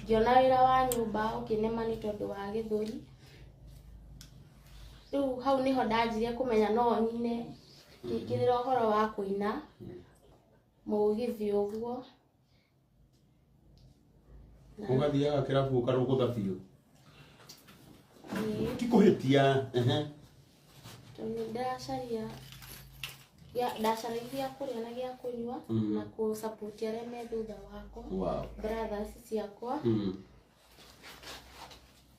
Ngĩona wĩra wa nyũmba ũkĩnema nĩ tondũ wa gĩthũri. Rĩu hau nĩho ndanjirie kũmenya no nyine, ngĩingĩrĩra ũhoro wa kũina mũgithi ũguo. Ũgathiaga kĩrabu ũkarũgũtha biũ. Ĩĩ. Ti kũhĩtia. Ehe. Tondũ nĩ ndĩracaria ndacaragia gĩa kũrĩa na gĩa kũnyua na kũ support arĩa me thutha wakwa, brothers ciakwa.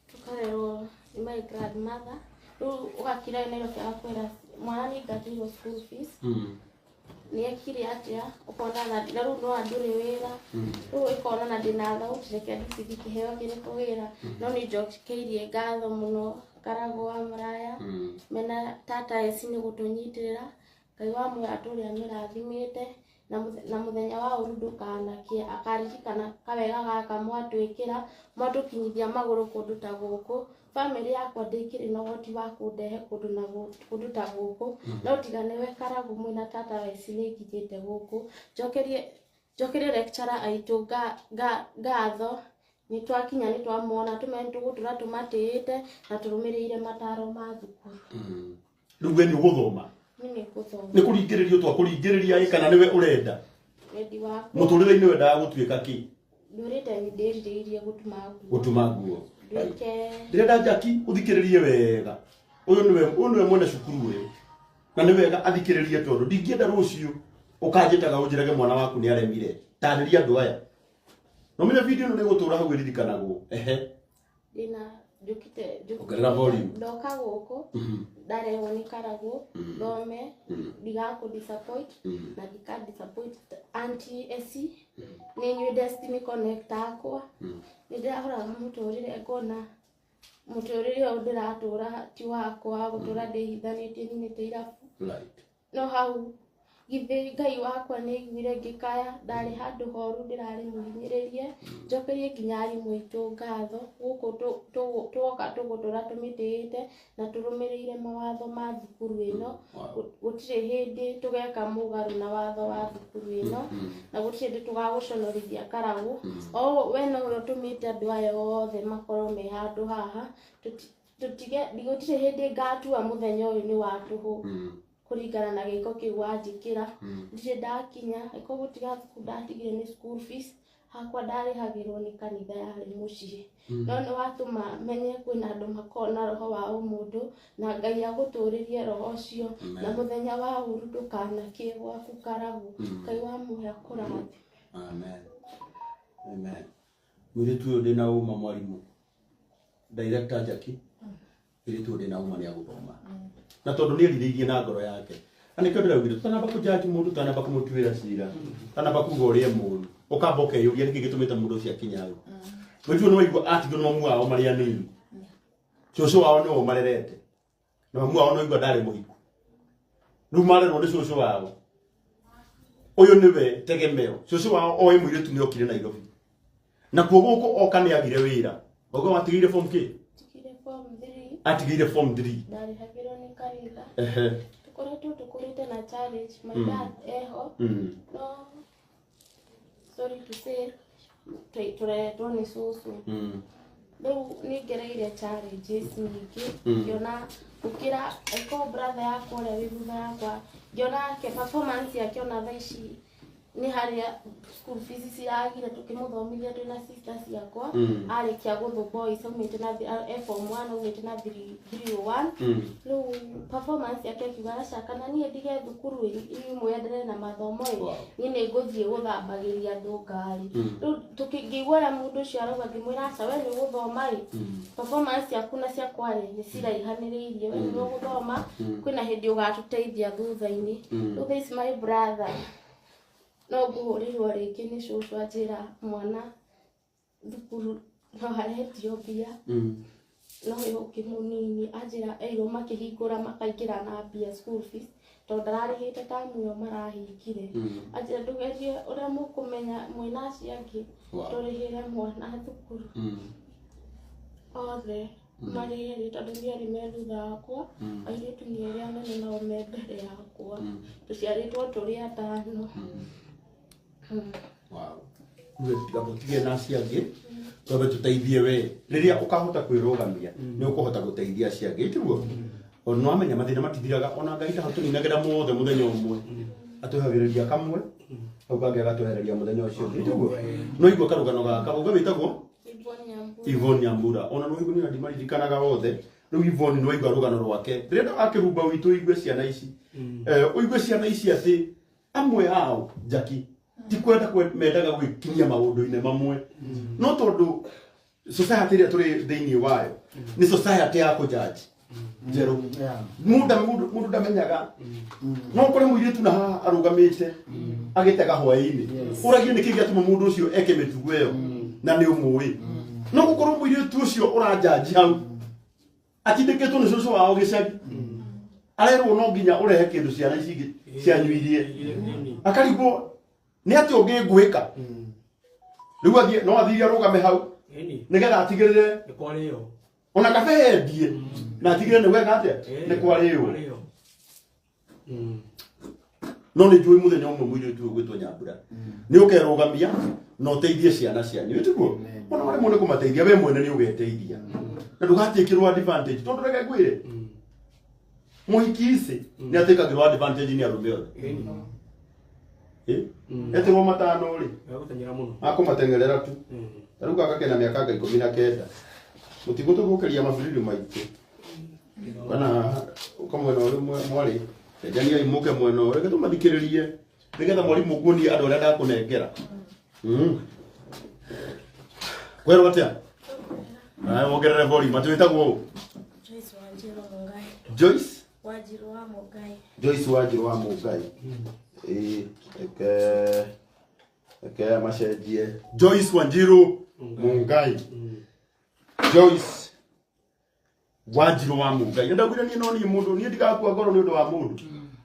Tũkarerwo nĩ my grandmother. Rĩu ũgakira Nairobi agakwĩra mwana nĩ aingatĩirwo school fees, nĩ ekire atĩa, ũkona na rĩu no andũrĩ wĩra. Rĩu ĩkona na ndĩna thauti, reke ndicithi kĩheo kĩrĩkũ wĩra. No nĩ njokeirie ngatho mũno Karagũ wa Mũraya mena tata eci nĩ gũtũnyitĩrĩra. Ngai wa muoyo atũũre amĩrathimĩte, na mũthenya wa ũru ndũkanakie, akaririkana kawega gaka mwatwĩkĩra, mwatũkinyithia magũrũ kũndũ ta gũkũ. Bamĩrĩ yakwa ndĩkĩrĩ na ũhoti wa kũndehe kũndũ na kũndũ ta gũkũ, no tiga nĩwe Karagũ mwĩna tata weci nĩ nginyĩte gũkũ. Njokerie lecturer aitũ ngatho, nĩ twakinya nĩ twamona, tũmenye nĩ tũgũtũra tũmatĩĩte na tũrũmĩrĩire mataro ma thukuru. Rĩu we nĩ ũgũthoma? Niĩ nĩ ngũthoma. Nĩ kũringĩrĩrio twakũringĩrĩria ĩ kana nĩwe ũrenda? Wendi wakwa. Mũtũrĩre-inĩ wendaga gũtuĩka kĩ? Ndũrĩte ndĩrirĩirie gũtuma nguo. Gũtuma nguo. Nduĩke. Ndĩrenda Jackie ũthikĩrĩrie wega. Ũyũ nĩwe mwene cukuru ũyũ. Na nĩ wega athikĩrĩrie tondũ ndingĩenda rũciũ ũkanjĩtaga ũnjĩrage mwana waku nĩ aremire. Tarĩria andũ aya. No menye video ĩno nĩ ĩgũtũra hau ĩririkanagwo. Ehe. Ndĩna njũkĩte Ongerera volume. Ndoka gũkũ ndarehwo nĩ Karagũ thome, ndigakũ disappoint na ndika disappoint auntie Esi. Nĩ inyuĩ Destiny Connect akwa. Nĩ ndĩrahoraga mũtũrĩre ngona mũtũrĩre ũyũ ndĩratũra ti wakwa, gũtũra ndĩhithanĩtie nyumĩte irabu. No hau githĩ Ngai wakwa nĩ aiguire ngĩkaya, ndarĩ handũ horu ndĩrarĩ mũhinyĩrĩrie. Njokerie nginya arimũ aitũ ngatho, gũkũ twoka tũgũtũra tũmĩtĩĩte na tũrũmĩrĩire mawatho ma thukuru ĩno. Gũtirĩ hĩndĩ tũgeka mũgarũ na watho wa thukuru ĩno, na gũtirĩ hĩndĩ tũgagũconorithia Karagũ. O we nowe ũtũmĩte andũ aya othe makorwo me handũ haha. Tũtige, gũtirĩ hĩndĩ ngatua mũthenya ũyũ nĩ wa tũhũ kũringana na gĩko kĩu wanjĩkĩra. Ndirĩ ndakinya ĩko gũtiga thukuru, ndatigire nĩ school fees hakwa ndarĩhagĩrwo nĩ kanitha yarĩ mũciĩ, no nĩ watũma menye kwĩna andũ makoragwo na roho wa ũmũndũ, na Ngai agũtũrĩrie roho ũcio, na mũthenya wa ũru ndũkanakie gwaku Karagũ. Ngai wa muoyo akũrathime. Amen. Amen. Mũirĩtu ũyũ ndĩna ũma, mwarimũ director Jackie, mũirĩtu ũyũ ndĩna ũma nĩ agũthoma, na tondũ nĩ erirĩirie na ngoro yake, na nĩkĩo ndĩraugire tũtanamba kũjaji mũndũ, tũtanamba kũmũtuĩra cira, tũtanamba kuga ũrĩa mũru, ũkamba ũkeyũria nĩkĩ gĩtũmĩte mũndũ ũcio akinye hau. Mũirĩtu ũyũ nĩ waigua atigwo nĩ mamu wao marĩ anini, cũcũ wao nĩwe ũmarerete, na mamu wao no igua ndarĩ mũhiku, rĩu marerwo nĩ cũcũ wao. Ũyũ nĩwe tegemeo. Cũcũ wao oĩ mũirĩtu nĩ okire Nairobi, na kuo gũkũ oka nĩ agire wĩra. Oga watigĩire form kĩ? Ndigire form 3. Atigĩire form 3. Ndarĩhagĩrwo nĩ kanitha. Ehe. Tũkoretwo tũkũrĩte na challenge. My dad eho, no sorry to say tũreretwo nĩ cũcũ. Rĩu nĩ ngereire challenges nyingĩ, ngĩona gũkĩra eko brother yakwa ũrĩa wĩ thutha yakwa, ngĩona ake performance yake ona thaa ici nĩ harĩa school fees ciragire tũkĩmũthomithia twĩna sister ciakwa. Arĩkia gũthũ boys aumĩte na e form 1 aumĩte na 301. Rĩu performance yake akiuga aca, kana niĩ ndige thukuru ĩ, inyuĩ mwenderee na mathomo ĩ. Niĩ nĩ ngũthiĩ gũthambagĩria andũ ngari. Rĩu ngĩigua ũrĩa mũndũ ũcio arauga, ngĩmwĩra aca, we nĩ ũgũthoma ĩ, performance yaku na ciakwa rĩ nĩ ciraihanĩrĩirie, we nĩ ũgũthoma, kwĩna hĩndĩ ũgatũteithia thutha-inĩ. Rĩu thaa ici my brother no ngũhũrĩrwo rĩngĩ nĩ cũcũ anjĩra mwana thukuru no aretio mbia, no ũyũ ũngĩ mũnini anjĩra eirwo makĩhingũra makaingĩra na mbia school fees tondũ ndararĩhĩte tamu ĩyo marahingire. Anjĩra ndũgerie ũrĩa mũkũmenya mwĩna acio angĩ, tũrĩhĩre mwana thukuru. Othe marĩ erĩ, tondũ nĩ erĩ me thutha wakwa, airĩtu nĩ erĩ anene nao me mbere yakwa. Tũciarĩtwo tũrĩ atano. Wow. Tiga na acio angĩ twambe tũteithie we rĩrĩa ũkahota kwĩrũgamia nĩ ũkũhota gũteithia acio angĩ tiguo ona no amenya mathĩna matithiraga ona Ngai ndahatũninagĩra mothe mũthenya ũmwe atwehagĩrĩria kamwe hau kangĩ agatwehereria mũthenya ũcio ũngĩ tiguo no igua karũgano gaka ũga wĩtagwo Yvonne Nyambura. Yvonne Nyambura ona no igua nĩ ndimaririkanaga othe rĩu Yvonne nĩ waigua rũgano rwake ndĩrenda wakĩrumba witũ ũigue ciana ici ũigue ciana ici atĩ amwe ao Jackie ti kwenda mendaga gwĩkinyia maũndũ-inĩ mamwe no tondũ society ĩrĩa tũrĩ thĩinĩ wayo nĩ society ya kũjudge njerũ mũndũ ndamenyaga no ũkore mũirĩtu na haha arũgamĩte agĩtega hwaĩ-inĩ ũragie nĩkĩ gĩatũma mũndũ ũcio eke mĩtugo ĩyo na nĩ ũmũĩ no gũkorwo mũirĩtu ũcio ũranjanji hau atindĩkĩtwo nĩ cũcũ wao gĩcagi arerwo no nginya ũrehe kĩndũ ciana ici ingĩ cianyu irie akarigwo nĩ atĩ ũngĩngwĩka rĩu athiĩ no athire arũgame hau nĩgetha atigĩrĩre ona kabe endie na atigĩrĩre nĩ wega atĩa nĩ kwarĩo no nĩ njũĩ mũthenya ũmwe mũirĩtu ũyũ gwĩtwo Nyambura nĩ ũkerũgamia na ũteithie ciana cianyu tiguo ona waremwo nĩ kũmateithia we mwene nĩ ũgeteithia na ndũgatĩkĩrwo advantage tondũ reke ngwĩre mũhiki ici nĩ atĩkagĩrwo advantage nĩ arũme othe etĩrwo matano rĩ akũmateng'erera tu ta rĩu gaka kena mĩaka anga 19 mũtigũtũthũkĩria mabiriri maitũ kana haha ũka mwena ũrĩ mwarĩ cenjaniai mũke mwena ũrĩ reke tũmathikĩrĩrie nĩgetha mwarimũ nguonie andũ arĩa ndakũnengera kwerwo atĩa nawe wongerere volume atĩ wĩtagwo ũ Joyce Wanjiru Mungai. Joyce Wanjiru wa Mungai. Joyce Wanjiru wa Mungai ĩĩ reke reke macenjie Joyce Wanjiru Mungai Joyce Wanjiru wa Mungai ndaugire niĩ no niĩ mũndũ niĩ ndigakua ngoro nĩ ũndũ wa mũndũ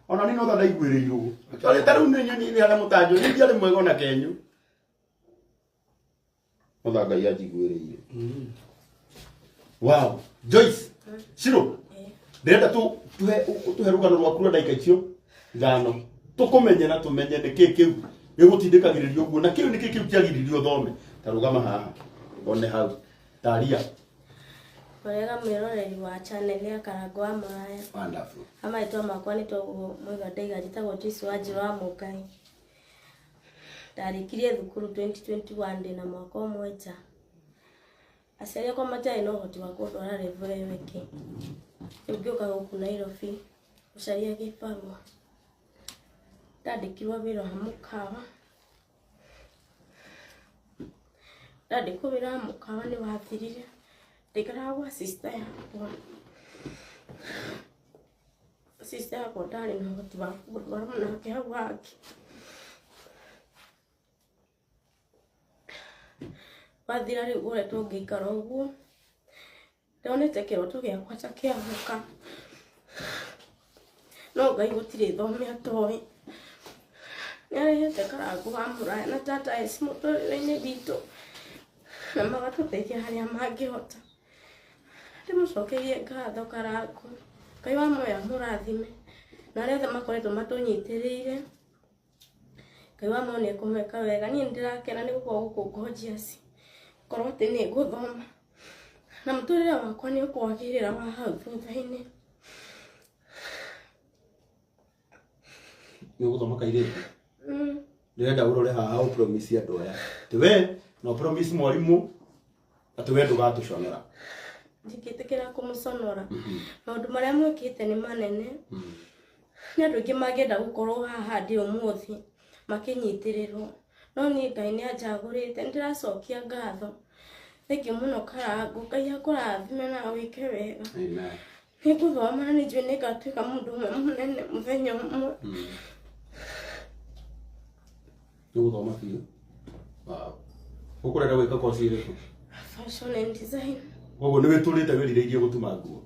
ona niĩ no tha ndaiguĩrĩirwo ta rĩu nĩ nyoni nĩ harĩa mũtanjũ niĩ ndiarĩ mwega ona kenyu no tha Ngai anjiguĩrĩire wow Joyce Shiro ndĩrenda tuhe rũgano rwaku rwa ndagĩka icio ithano tũkũmenye na tũmenye nĩkĩ kĩu gĩgũtindĩkagĩrĩria ũguo na kĩu nĩkĩ kĩu kĩagiririe ũthome ta rũgama haha one hau taria Wega mwĩroreri wa channel ya Karango wa Maraya. Wonderful. Marĩtwa makwa nĩ toguo mũiga ndaiga njĩtagwo Joyce Wanjiru wa Mũngai. Ndarĩkirie thukuru 2021 ndĩna mwaka ũmwe nja. Aciari akwa matiarĩ na ũhoti wa kũndwara level ĩyo ĩngĩ. Rĩu ngĩũka gũkũ Nairobi gũcaria gĩbarũa. Ndandĩkirwo wĩra wa mũkawa. Ndandĩkwo wĩra wa mũkawa nĩ wathirire. Ndaikaraga gwa sister yakwa. Sister yakwa ndarĩ na ũhoti wa kũndwara nake hau hangĩ. Wathira rĩu ngoretwo ngĩikara ũguo. Ndonete kĩroto gĩakwa ta kĩahũka. No Ngai gũtirĩ thome atoĩ. Nĩarehete Karango wa Mũraya na tata eci mũtũrĩre-inĩ witũ na magatũteithia harĩa mangĩhota. Ndĩmũcokerie ngatho Karango. Ngai wa muoyo amũrathime na arĩa othe makoretwo matũnyitĩrĩire. Ngai wa muoyo nĩekũmeka wega. Niĩ nĩndĩrakena nĩ gũkorwo gũkũ Gorgeous. Korwo atĩ nĩ ngũthoma na mũtũrĩre wakwa nĩ ũkwagĩrĩra wa hau thutha-inĩ. Nĩ ũgũthoma kairĩtu ndĩrenda ũrore haha ũ promise andũ aya atĩ we no promise mwarimũ atĩ we ndũgatũconora Ndingĩtĩkĩra kũmũconora. Maũndũ marĩa mwĩkĩte nĩ manene. Nĩ andũ aingĩ mangĩenda gũkorwo haha ndĩ ũmũthĩ makĩnyitĩrĩrwo. No niĩ Ngai nĩ anjagũrĩte, nĩndĩracokia ngatho. Thengiũ mũno Karango, Ngai akũrathime na wĩke wega. Amen. Nĩngũthoma na nĩnjũĩ nĩngatuĩka mũndũ ũmwe mũnene mũthenya ũmwe. Nĩ ũgũthoma biũ wow ũkũrenda gwĩka kosi ĩrĩkũ Fashion and design. koguo nĩ wĩtũrĩte wĩrirĩirie gũtuma nguo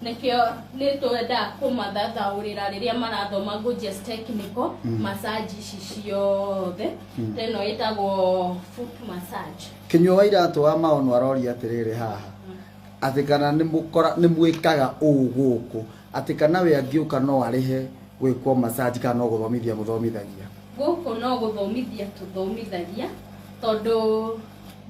Nĩkĩo nĩ twendaga kũmathathaũrĩra rĩrĩa marathoma Gorgeous Technical massage ici ciothe ta ĩno ĩtagwo foot massage. Kinyua wa iratũ wa maono aroria atĩrĩrĩ haha atĩ kana nĩ mwĩkaga ũũ gũkũ atĩ kana we angĩũka no arĩhe gwĩkwo massage kana no gũthomithia mũthomithagia. Gũkũ no gũthomithia tũthomithagia, tondũ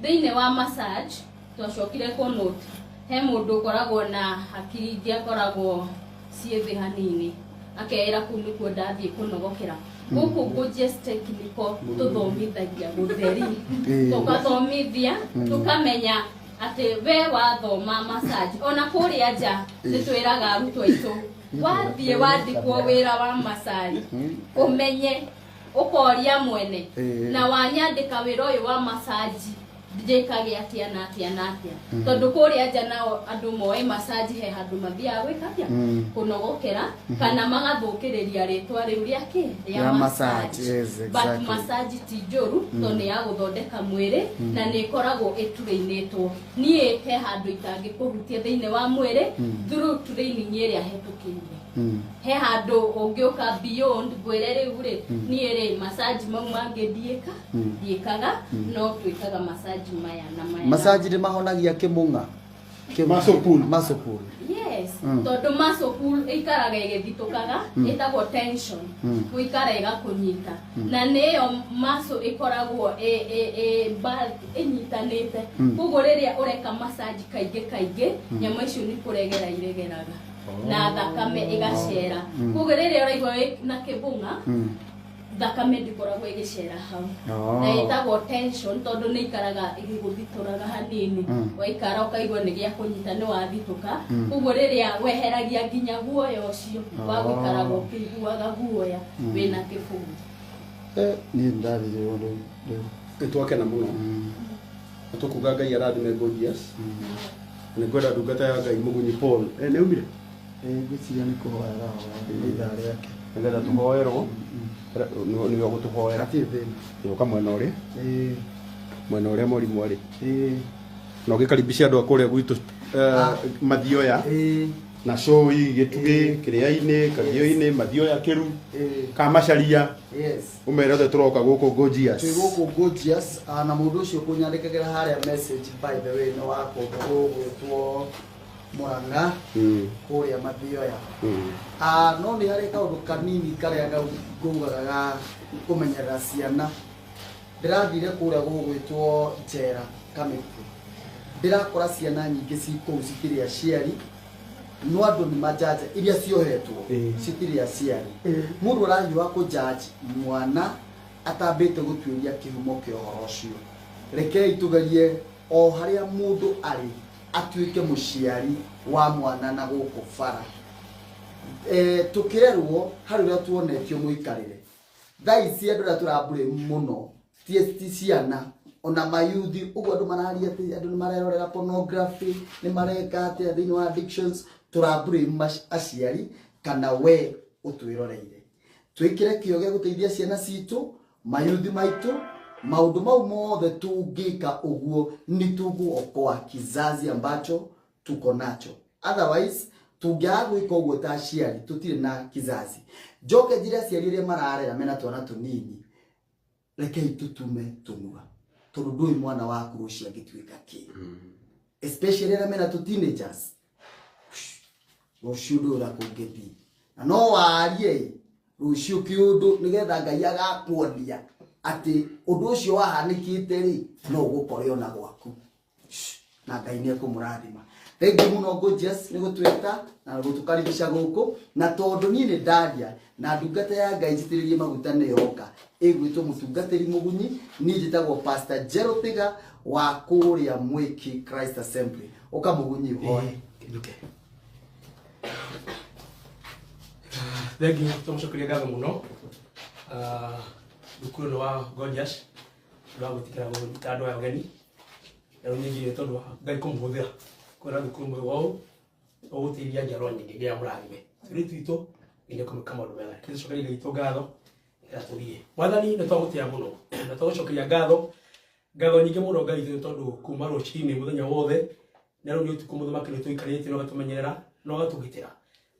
thĩinĩ wa massage twacokire kũ note he mũndũ ũkoragwo na hakiri ingĩ akoragwo ciĩ thĩ hanini, akeĩra kũu nĩkuo ndathiĩ kũnogokera. Gũkũ Gorgeous Technical tũthomithagia gũtheri, tũgathomithia tũkamenya atĩ we wathoma massage, ona kũrĩa nja nĩ twĩraga arutwo aitũ, wathiĩ wandĩkwo wĩra wa massage, ũmenye ũkoria mwene, na wanyandĩka wĩra ũyũ wa massage njĩkage atĩa na atĩa na atĩa, tondũ kũrĩa nja nao andũ moĩ massage he handũ mathiaga gwĩka atĩa, kũnogokera, kana magathũkĩrĩria rĩtwa rĩu rĩa kĩ, rĩa massage. But massage ti njũru, tondũ nĩ ya gũthondeka mwĩrĩ na nĩ ĩkoragwo ĩturĩinĩtwo. Niĩ he handũ itangĩkũhutia thĩinĩ wa mwĩrĩ through training ĩrĩa hetũkĩire. He handũ ũngĩũka beyond ngwĩre rĩu rĩ, niĩ rĩ massage mau mangĩ ndiĩkaga, no twĩkaga massage maya na maya. Massage nĩ mahonagia kĩmũng'a? Muscle pull. Muscle pull. Yes, tondũ muscle pull ĩikaraga ĩgĩthitũkaga, ĩtagwo tension, gũikara ĩgakũnyita, na nĩyo muscle ĩkoragwo ĩ bulk, ĩnyitanĩte. Koguo rĩrĩa ũreka massage kaingĩ kaingĩ, nyama icio nĩ kũregera iregeraga na thakame ĩgacera. Koguo rĩrĩa ũraigua wĩ na kĩbũng'a, thakame ndĩkoragwo ĩgĩcera hau, na ĩtagwo tension tondũ nĩ ikaraga ĩgĩgũthitũraga hanini. Waikara ũkaigua nĩ gĩa kũnyita, nĩ wathitũka. Koguo rĩrĩa weheragia nginya guoya ũcio wa gũikaraga ũkĩiguaga guoya wĩna kĩbũng'a. Niĩ ndarĩrĩrwo rĩu rĩu. Nĩ twakena mũno na tũkuga Ngai arathime Gorgeous. Nĩ ngwenda ndungata ya Ngai Mũgunyi Paul, nĩ umire? Ngwĩciria nĩ kũhoya arahoya nĩ ithaa rĩake. Nĩgetha tũhoerwo, nĩwe ũgũtũhoera. Hatirĩ thĩna. Ũka mwena ũrĩa, mwena ũrĩa mwarimũ arĩ, na ũgĩkaribisha andũ a kũrĩa gwitũ, Mathioya na Cũi, Gĩtugĩ, Kĩrĩa-inĩ, Kathio-inĩ, Mathioya, Kĩru, Kamacaria. Ũmere othe tũroka gũkũ Gorgeous. Twĩ gũkũ Gorgeous, na mũndũ ũcio kũnyandĩkagĩra harĩa message, by the way, nĩ wa kũndũ gũgwĩtwo Mũrang'a, kũrĩa Mathioya. No nĩ harĩ kaũndũ kanini karĩa ngaugaga ga kũmenyerera ciana. Ndĩrathire kũrĩa gũgwĩtwo njera Kamĩtĩ, ndĩrakora ciana nyingĩ ci kũu citirĩ aciari, no andũ nĩ manjanja iria ciohetwo citirĩ aciari. Mũndũ arahiũha kũjudge mwana atambĩte gũtuĩria kĩhumo kĩa ũhoro ũcio. Rekei tũgerie o harĩa mũndũ arĩ atuĩke mũciari wa mwana na gũkũ bara. Tũkĩrerwo harĩ ũrĩa tuonetio mũikarĩre. Thaa ici andũ arĩa tũrambũrĩ mũno ti ciana ona mayuthi, ũguo andũ mararia atĩ andũ nĩ marerorera pornography, nĩ mareka atĩa thĩinĩ wa addictions. Tũrambũrĩ aciari kana we ũtwĩroreire, twĩkĩre kĩo gĩa gũteithia ciana citũ, mayuthi maitũ. Maũndũ mau mothe tũngĩka ũguo nĩ tũgũokoa kizazi ambacho tuko nacho. Otherwise tũngĩaga gwĩka ũguo ta aciari, tũtirĩ na kizazi. Njoke njĩre aciari arĩa mararera mena twana tũnini, rekei tũtume tũnua, tondũ ndũĩ mwana waku rũciũ angĩtuĩka kĩ, especially arĩa mena tũ teenagers. Rũciũ ndũĩ ũrĩa kũngĩthiĩ, na no warie rũciũ kĩũndũ nĩgetha Ngai agakuonia atĩ ũndũ ũcio wahanĩkĩte rĩ, no ũgũkore ona gwaku, na Ngai nĩ ekũmũrathima. Thengiũ mũno Gorgeous nĩ gũtwĩta na gũtũkaribisha gũkũ, na tondũ niĩ nĩ ndaria na ndungata ya Ngai njitĩrĩrie maguta nĩ yoka ĩgwĩtwo mũtungatĩri Mũgunyi. Niĩ njĩtagwo Pastor Jero Tiga wa kũrĩa Mwĩki Christ Assembly. Ũka Mũgunyi ũhoe. Kinyuke. Thengiũ, tũmũcokeria ngatho mũno thukuru ĩno wa Gorgeous nĩ wa gwĩtĩkĩra kũnyita andũ aya ũgeni, na rĩu ningĩ tondũ wa Ngai kũmũhũthĩra kwĩra thukuru mwega ũũ ũgũteithia njiarwa nyingĩ. Ngai amũrathime tũirĩtu twitũ nginya kũmĩka maũndũ mega. Tũcokerie Ngai witũ ngatho nĩgetha tũthiĩ. Mwathani, nĩ twagũtĩa mũno na twagũcokeria ngatho, ngatho nyingĩ mũno Ngai witũ, tondũ kuma rũcinĩ mũthenya wothe na rĩu nĩ ũtukũ, mũthamaki, nĩ tũikarĩte na ũgatũmenyerera na ũgatũgitĩra.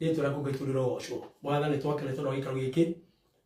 Rĩtwa rĩaku Ngai tũrĩrogocwo. Mwathani, twakena tondũ wa gĩikaro gĩkĩ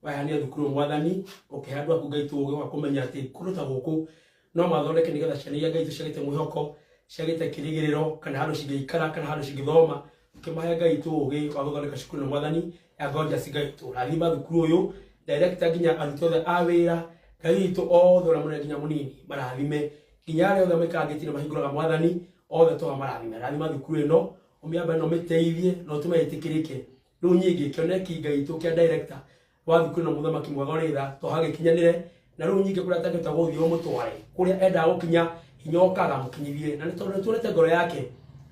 waheanire thukuru. Mwathani, ũkĩhe andũ aku Ngai ũũgĩ wa kũmenya atĩ kũndũ ta gũkũ no mathondeke nĩgetha ciana iria Ngai ciagĩte mwĩhoko, ciagĩte kĩrĩgĩrĩro, kana handũ cingĩikara kana handũ cingĩthoma, ũkĩmahe Ngai ũũgĩ wa gũthondeka cukuru ĩno, Mwathani, ya Gorgeous. Ngai witũ, rathima thukuru ũyũ. Director nginya arutwo othe a wĩra Ngai witũ othe ũrĩa mũnene nginya mũnini marathime nginya arĩa othe maikangĩtire mahingũraga mwathani othe tũha marathime rathima thukuru ĩno ũmĩambe na ũmĩteithie na ũtũme ĩtĩkĩrĩke rĩu nyingĩ kĩoneki Ngai witũ kĩa director wa thukuru ĩno mũthamaki mwega ũrĩ tha tũhagĩkinyanĩre na rĩu nyingĩ kũrĩa atangĩhota gũthiĩ ũmũtware kũrĩa endaga gũkinya hinya ũkaga mũkinyithie na nĩ tondũ nĩtuonete ngoro yake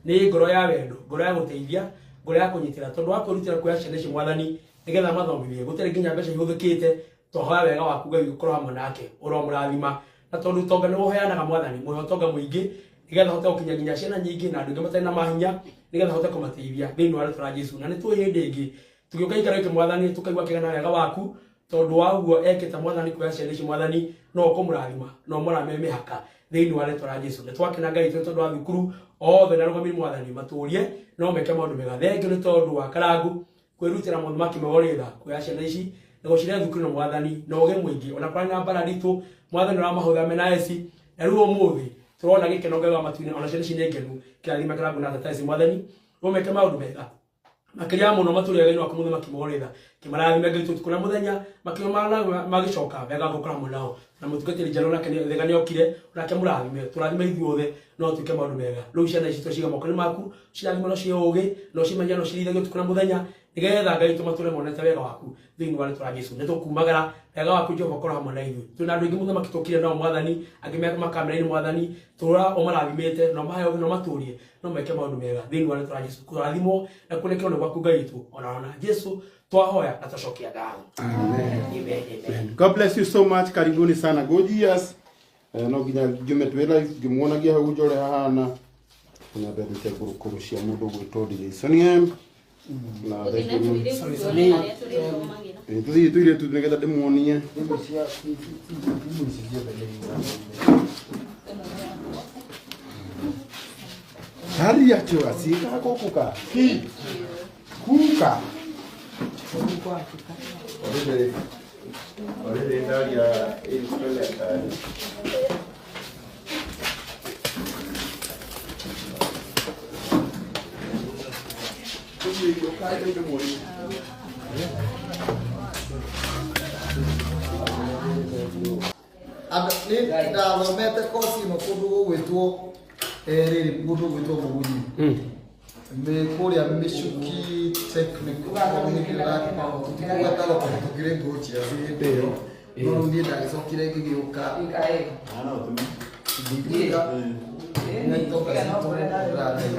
nĩ ngoro ya wendo ngoro ya gũteithia ngoro ya kũnyitĩra tondũ wa kwĩrutĩra kuoya ciana ici mwathani nĩgetha mathomithie gũtarĩ nginya mbeca ihũthĩkĩte twahoya wega waku Ngai ũkorwo hamwe nake ũromũrathima na tondũ ũtonga nĩ ũheanaga mwathani mũhe ũtonga mũingĩ nĩgetha hote gũkinya nginya ciana nyingĩ na andũ aingĩ matarĩ na mahinya nĩgetha hote kũmateithia thĩinĩ wa rĩtwa rĩa Jesũ na nĩ tũĩ hĩndĩ ĩngĩ tũgĩũka gĩikaro gĩkĩ mwathani tũkaigua kĩgana wega waku tondũ wa ũguo ekĩte mwathani kuoya ciana ici mwathani no ũkũmũrathima na ũmũramie mĩhaka thĩinĩ wa rĩtwa rĩa Jesũ nĩ twakena Ngai witũ tondũ wa thukuru othe na arũgamĩrĩri mwathani matũrie no meke maũndũ mega thengio nĩ tondũ wa Karangu kwĩrutĩra mũthamaki mwega ũrĩ tha kuoya ciana ici na gũcirehe thukuru na mwathani na ũgĩ mũingĩ ona kũrĩ na mbara nditũ mwathani ũramahũthĩra mena eci na rĩu ũmũthĩ tũrona gĩkeno Ngai wa matu-inĩ ona ciana ici nĩ ngenu kĩrathima Karangu na tata ici mwathani ũmeke maũndũ mega makĩria mũno matũrĩa Ngai waku mũthamaki mwega ũrĩ tha kĩmarathime Ngai ũtukũ na mũthenya makiuma magĩcoka wega gũkorwo hamwe nao na mũtungatĩri Njerũ nake thega nĩokire onake mũrathime tũrathime ithuothe no tuĩke maũndũ mega rĩu ciana ici twaciga moko-inĩ maku cirathime no ciĩ ũgĩ no cimenye no cirĩithagio ũtukũ na mũthenya nĩgetha Ngai witũ matũre monete wega waku thĩinĩ wa rĩtwa rĩa Jesũ nĩ tũkumagara wega waku Jehova korwo hamwe na ithuĩ twĩna andũ aingĩ mũthamaki tũkire nao mwathani angĩ me makamera-inĩ mwathani tũra ũmarathimĩte na ũmahe ũgĩ na ũmatũrie no meke maũndũ mega thĩinĩ wa rĩtwa rĩa Jesũ kũrathimwo na kũnekerwo nĩ gwaku Ngai witũ ona Jesũ twahoya na twacokia ngatho. Amen. Amen, amen. God bless you so much. Karibuni sana Gorgeous. No nginya njume twĩ live ngĩmuonagia hau nja ũrĩa hahana. Nyambe ndute ngũrũkũrũ cia mũndũ ũgwĩtwo Jason M. Na Gũthiĩ na thengiũ mũno. tũirĩtu tuone harĩa tũrĩthomagĩra. Tũthiĩ tũirĩtu nĩgetha ndĩmuonie. Thimũ cia thimũ ici ciothe nĩ Haria chua sika kukuka. Ki. Kuka. Already already ndaria install. Nĩ ndathomete kosi ĩno kũndũ gũgwĩtwo rĩrĩ kũndũ gũgwĩtwo Mũgunyi nĩ kũrĩa Mĩcuki Technical tũtikũgwetaga tondũ tũkĩrĩ ngũnjia hĩndĩ ĩyo no rĩu niĩ ndagĩcokire ngĩgĩũka ngĩgĩũka nĩ itonga citũ ndĩrathiĩ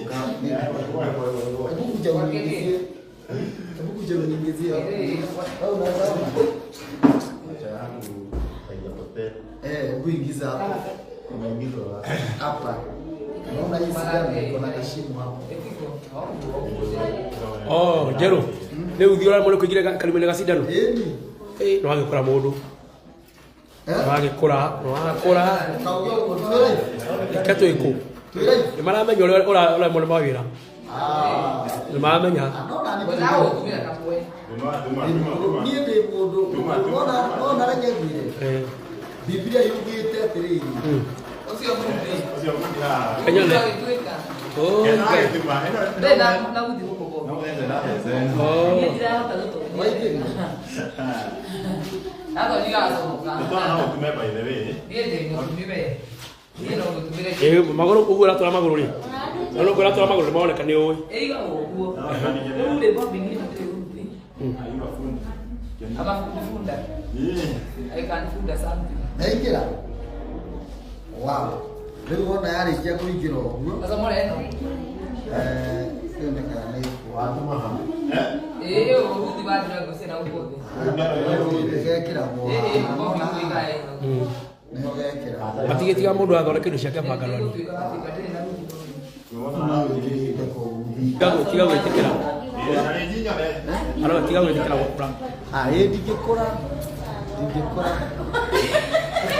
kambuni ĩngĩ hebu kuja uniingizie hebu kuja uniingizie au unaweza hebu ingiza hapo hapa. Unaona hii sindano iko na heshima hapo. Oh, Njerũ rĩu thiĩ ũramũrĩ kũingĩra karima-inĩ ga cindano. Ĩni. Nĩ wagĩkũra mũndũ. Nĩ wagĩkũra, nĩ wagĩkũra. Kauga ũguo twĩ live. Reke twĩkũ. Twĩ live. Nĩ maramenya ũrĩa ũremwo nĩ mawĩra. Nĩ maramenya. Niĩ ndĩ mũndũ nona reke ngwĩre. Biblia yugĩte atĩrĩrĩ. Kenyone. Oh, Ngai. Oh. Waingĩria. Magũrũ ũguo ũratwara magũrũ rĩ. No ũguo ũratwara magũrũ nĩ maroneka nĩ ũĩ. Naingĩra. Wow. Rĩu wona yarĩkia kũingĩra ũguo. Rĩu nĩ kana nĩ gekĩragwo nĩho gekĩragwo. Matigĩtiga mũndũ athondeke indo ciake bangaroni. Tiga gwĩtĩkĩra. Aro tiga gwĩtĩkĩra gũkũra. Ah, ĩ ndingĩkũra. Ndingĩkũra.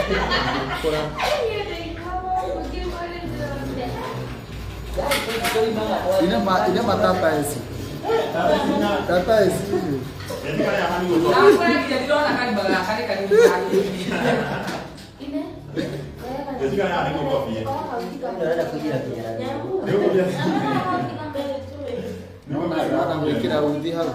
Ndingĩkũra. Ine matata esi. Tata esi. Nona gwĩkĩra uthi hau.